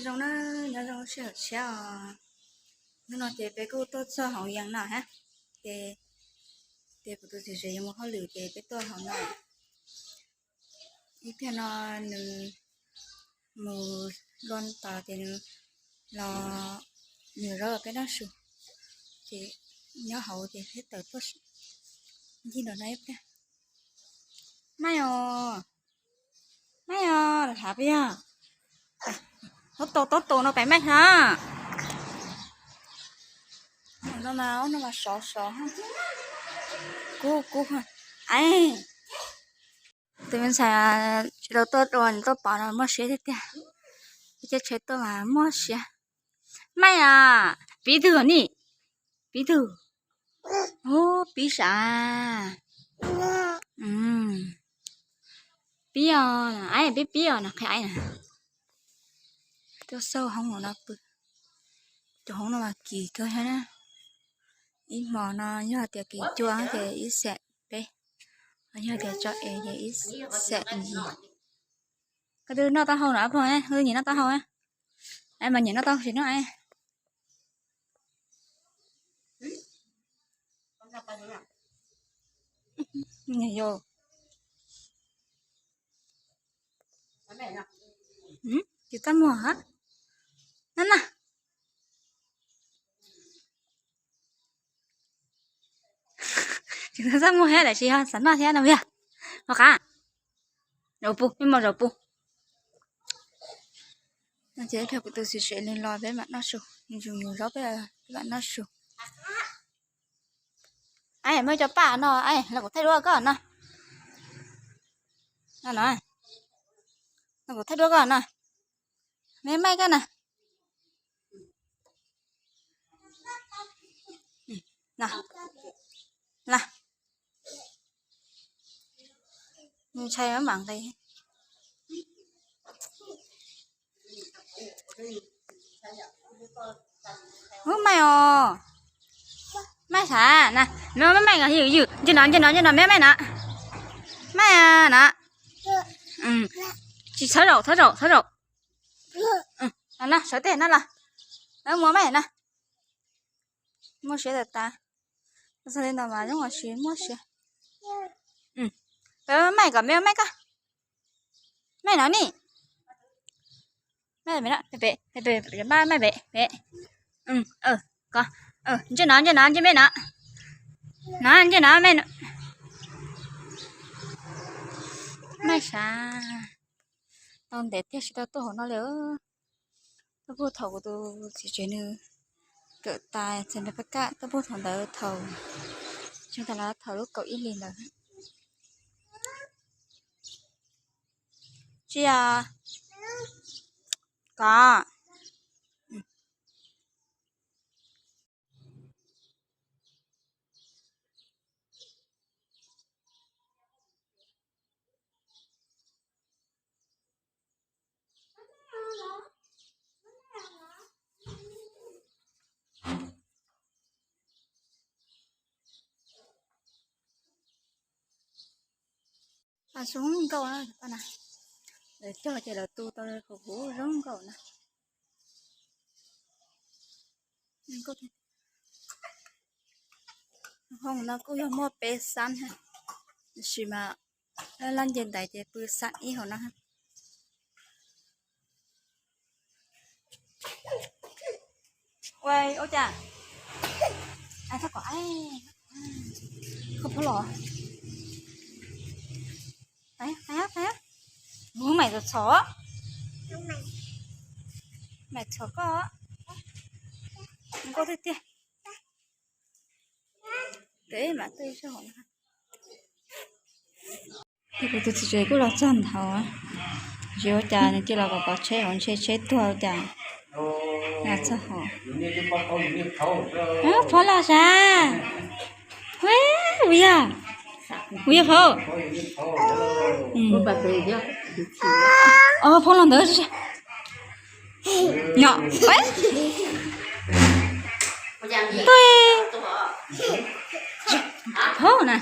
Zoo na, nyob zoo sij hawm tshiab os. Hnub no ces peb kuj tuaj txog hauv yees no hab, ces, ces kuv tus txiv tsev yuav mus hauj lwm ces peb tuaj hauv no. Ib pliag no nws mus lua tos ces nws los, nws zaub peb noj su, ces nyob hauv ces peb tawm tuaj ncig nram no ib pliag. Maij os, maij os, los hav peb yog. Ub, tau tau tus no pem maij na. No mas, no mas sov sov, kub kub. Ai, tus me ntxhais tsis tau tuaj dua, tuaj pom no muaj siab tiag tiag. Caij tsheb tuaj mas muaj siab. Maij a, pib twg ni? Pib twg? Ub, pib sav. Pib os, aib pib pib os no, qhia aib na. Tuaj xauj hoob no pw. Cov hoob no mas kim kawg thiab na. Ib hmo no yog tias kim cua ces ib xees peb, yog tias tso es ces ib xees yim. Koj twb noj taub hau na, koj twb nyiam noj taub hau, aib mas nyiam noj taub hau tsis noj. Tsis txaj muag hab. Na na. Tsis txaj muag thiab, tab sis yog xav noj thiab no yog. Ua qab, zaum pus, peb mus zaum pus. No ces ib pliag kuv tus txiv tsev nws los peb mam noj su, nws zaub peb mam noj su. Aib, muaj cov paj no, aib, los kuv thaij duab koj no. No no, los kuv thaij duab koj no. Me maij koj na. Ntshai mam nqis. Ub, maij os. Maij sav na, me maij maij, ywm ywm, nce no nce no nce no, me maij na. Maij na. Tsis, txhob zaum txhob zaum txhob zaum. No na, sawv tej no los. Muaj maij na. Muaj siab tas tas. Txog li no mas zoo as, tsis muaj siab. Maij kom me maij koj. Maij no ni. Maij pem, maij pem, maij pem, pem. Ntsej no, ntsej no, ntsej me no. No, ntsej no, me no. Maij sav. Tau ntev tiag tsis tau tuaj hauv no li. Tuaj puag thaum kuv tus txiv tsev nws kawm tas txais npais paj kaj, tuaj puag thaum ntawd thaum, tseem tas los thaum lub kaum ib hlis ntawd. Tsis yog, kov. Zoo nkauj na, lawv cog ces lawv tu tau huv huv zoo nkauj na. Hoob no kuj yog muaj peb xab, tab sis mas laj nce ntaiv ces pw xab ib hauv no. Ua cas, koj phob los, maim txhom, maim txhom koj, nkauj tiag tiag. Peb mam tuaj ib sab hauv no. Kuv tus txiv tsev kuj los txog ntawd, tsis ua cas nws cia los kom pov tsheb hauv ntshe tsheb tuag ua cas. Los txog hauv, phob los sav. Ua, ua yog, ua yog phob. Phob los ntawd. Nyom, tui, phob na.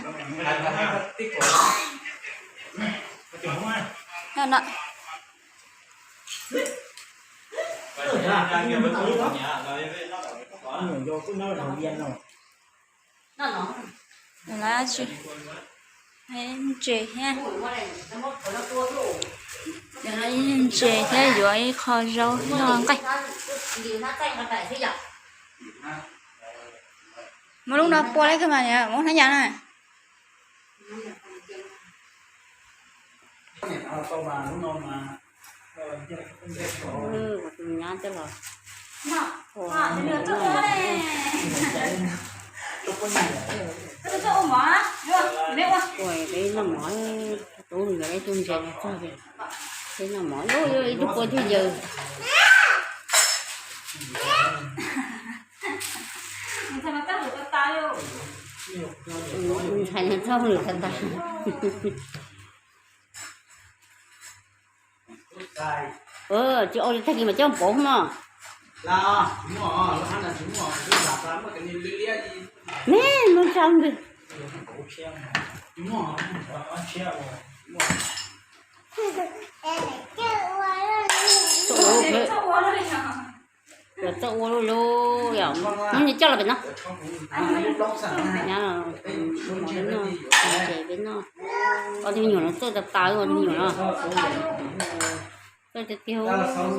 No, no. Ntses thiab, ntses thiab yuav ib qho zaub noj nqaij. Muab lub no pua lawm kawg mas, muab hnab yas na. Tus nyab coj los ua, ua peb noj mov, tub nkawd ib tug ntses los txog ces peb noj mov, ib tug kua ib tug yawg. Ntxhais no txhob hauj lwm tas tas. Tsis ua li tag kis mas coj pauv no. Me no tsau npis. Txawj ua lub lub yom, hnub no coj los pem no. Nyab los, ntses peb noj. Ob tug me nyuam no txawj tas tas, ob tug me nyuam no txawj tiag tiag. Me los, me los.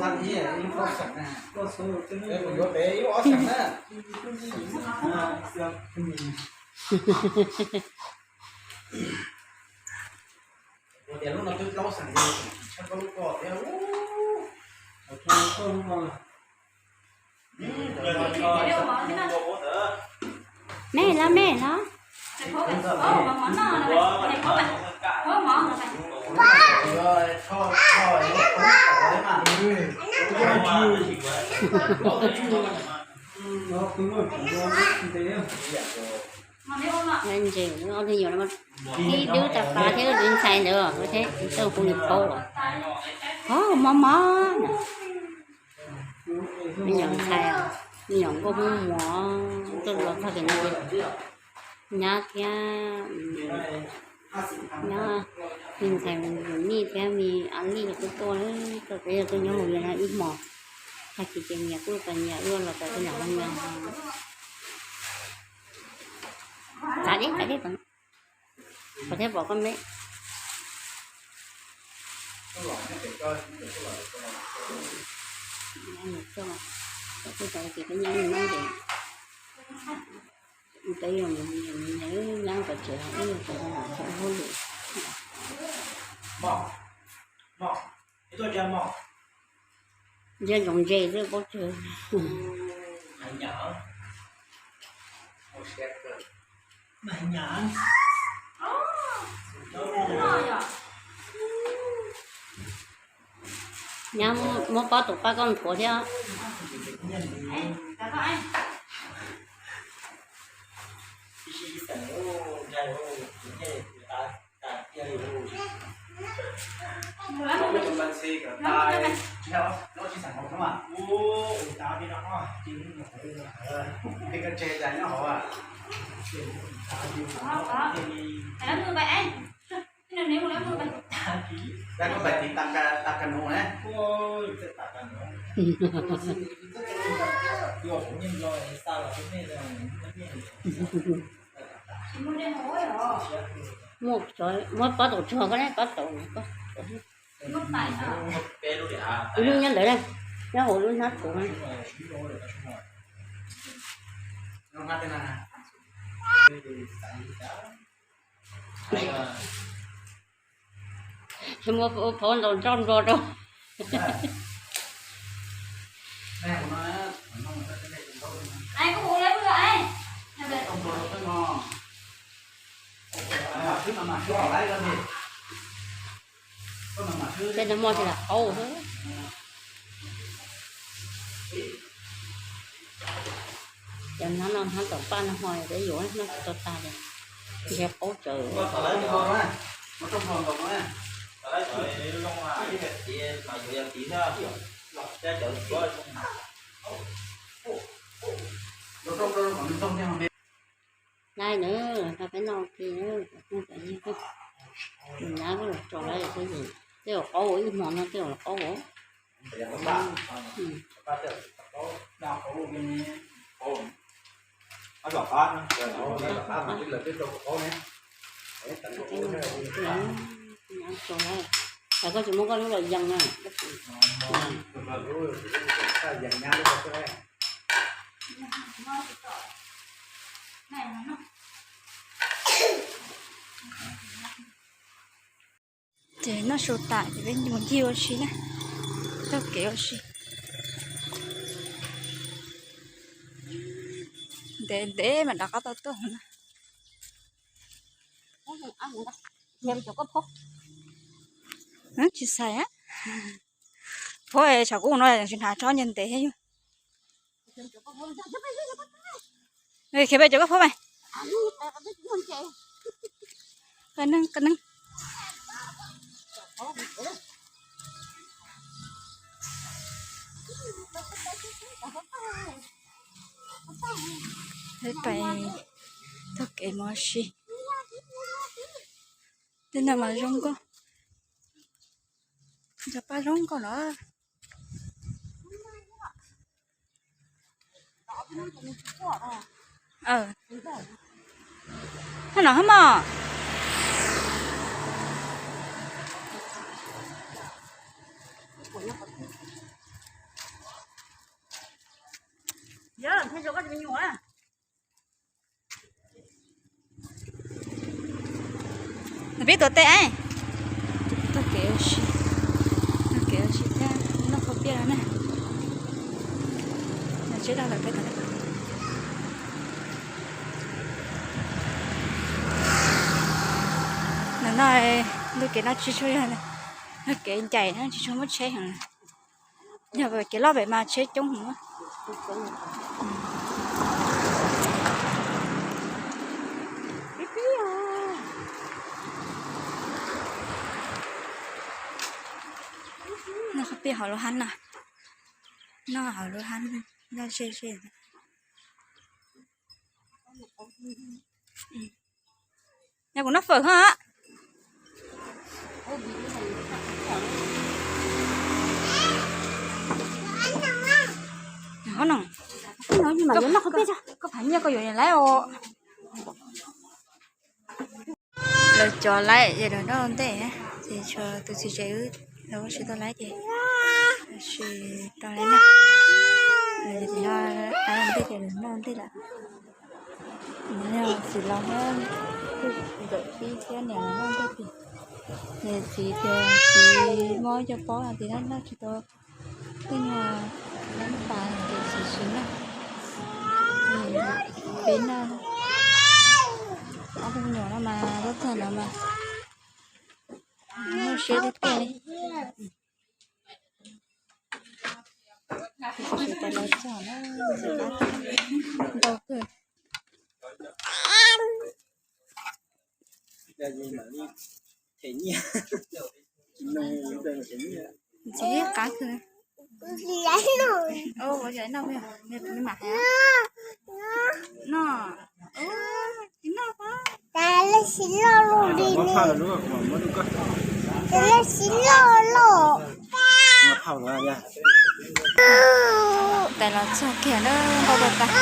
Ntses ob tug nyuam no, ib tug tas tas thiab tus ntxhais ntawd thiab, txawj hu li paub. Hov mov mov na. Me nyuam ntxhais, me nyuam nkauj Hmoob Muas, tuaj los txog pem no ces nyab thiab, nyab, me ntxhais Yus Nij thiab me Ab Lij tuaj tuaj, tuaj peb tuaj nyob hauv no ib hmos. Tag kis ces nyias kuj tas nyias ua los tas tej nram no. Txav deb txav deb, pom thiab pom koj me. Kuj tas ces peb nyob no ces peb nyab pov tsev, ib nyuag tsev no txhob hauj lwm. Ntsia ntsoov ntses xwb paub tsawg. Nyab muab pob tus pab koj nthuav thiab. Muab pob taum tsuag koj ne, pob taum. Ib lub nyob ntawd na, nyob hauv lub hnab tsuag na. Muab phau ntaus nroj nrog rau. Tej no muaj tej lam qaub xwb. Cov hnab no hnab tom paj no ho peb yuav noj tsis tau tag li. Ntshe qaub tsawv. Nai na, nrog peb noj ua ke na, tus nyab kuj los tso lawm xwb, tej zaum qaub ua ib hmo no tej zaum los qaub ua. Koj tsis muab koj lub los yees na. Ces noj su tas ces peb mus ncig ua si na, taug kev ua si. Ntev ntev mas rov qab tau tuaj na. Tsis xais, phob tshav kub no tsis hnav tso nyias ntev thiab yog. Khiav pem cov koj phob mas. Qe neeg, qe neeg. Peb pais taug kev mus ua si. Tej no mas zoo nkauj. Cov paj zoo nkauj no. Hab no hab mog. Peb tuav tes, taug kev ua si, taug kev ua si thiab noj khaub piaj no na. Tsheb loj lawm peb tau. Nim no lub kev no tsis tshua yog, lub kev ncaim no tsis tshua muaj tsheb heev. Yog kev loj pem mas tsheb coob heev. Noj khaub piaj hauv lub hab no, noj hauv lub hab, noj ze ze. Yog kuv noj fawm ho. Koj phav nyiaj koj yuav lawm os. Lawv cov laib ces lawv noj ua ntej, ces tshuav tus txiv tsev wb los ua tsis tau laib ces, ua tsis tau laib noj. Lawv cov no laib ua ntej ces lawv noj ua ntej lawm. Txiv laus thiab, ntxawm tib thiab niam noj ua ntej ces, niam txiv tias txiv muab cov pob hais tias noj tsis tau, tej nyuag nab pas ces txiv tsis noj. Peb noj, ob tug me nyuam no mas lub tag no mas muaj siab tiag tiag li. Tab sis tas los txog na, ntau kawg. Ntxim qab kawg. Ua yog ib noj, me mam hais. Noj, ib noj pab. Leej tsis loj loj li ne. Leej tsis loj loj. Tais los txog kiag na, npau rau tas.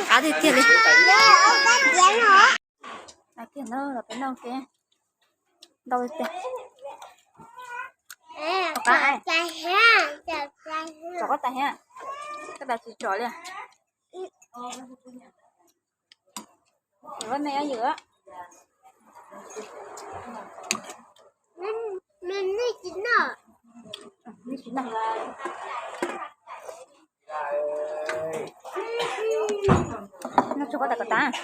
Qab tiag tiag li. Qab tiag na, los peb noj ke. Ntau tiag. Qab, tsom koj tais thiab. Koj tais tsis tsom li. Ua me ywm. Noj tsuag koj tais kom tas.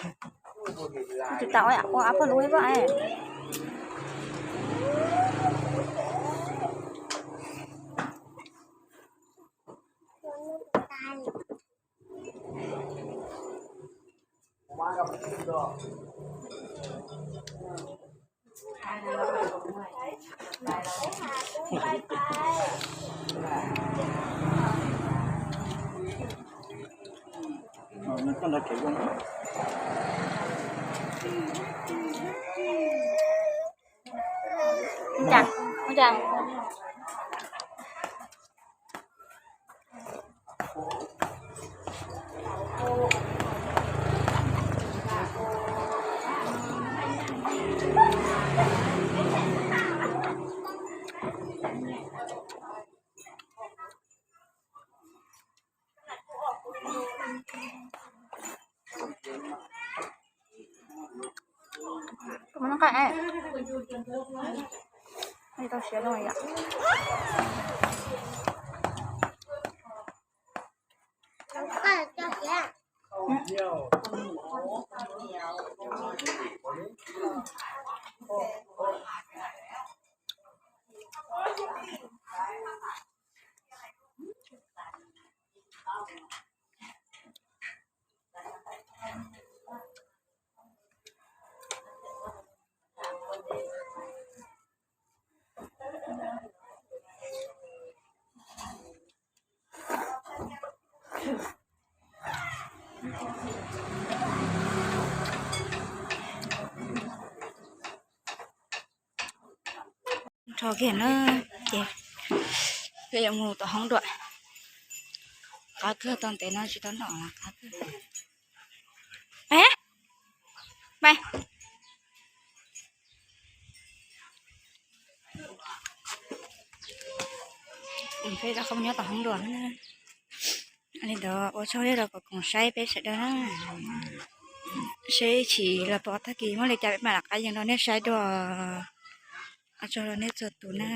Tsis tas ua ab pog lub ib vaj. Ua cas, ua cas? Koj muab noj qab, tau siav zoo yom. Rho kiag na, ces peb yuav mus tom hoob dua. Qab kawg, tau ntev no tsis tau noj qab kawg. Peb, peb, peb rov qab mus nyob tom hoob dua na. Li ntawd ua tsaug nej los koom saib peb sawv daws na. Seb tsis los pom tag kis muaj li cas peb mam rov qab yees rau nej saib dua. Ua tsaug rau nej txhua tus na.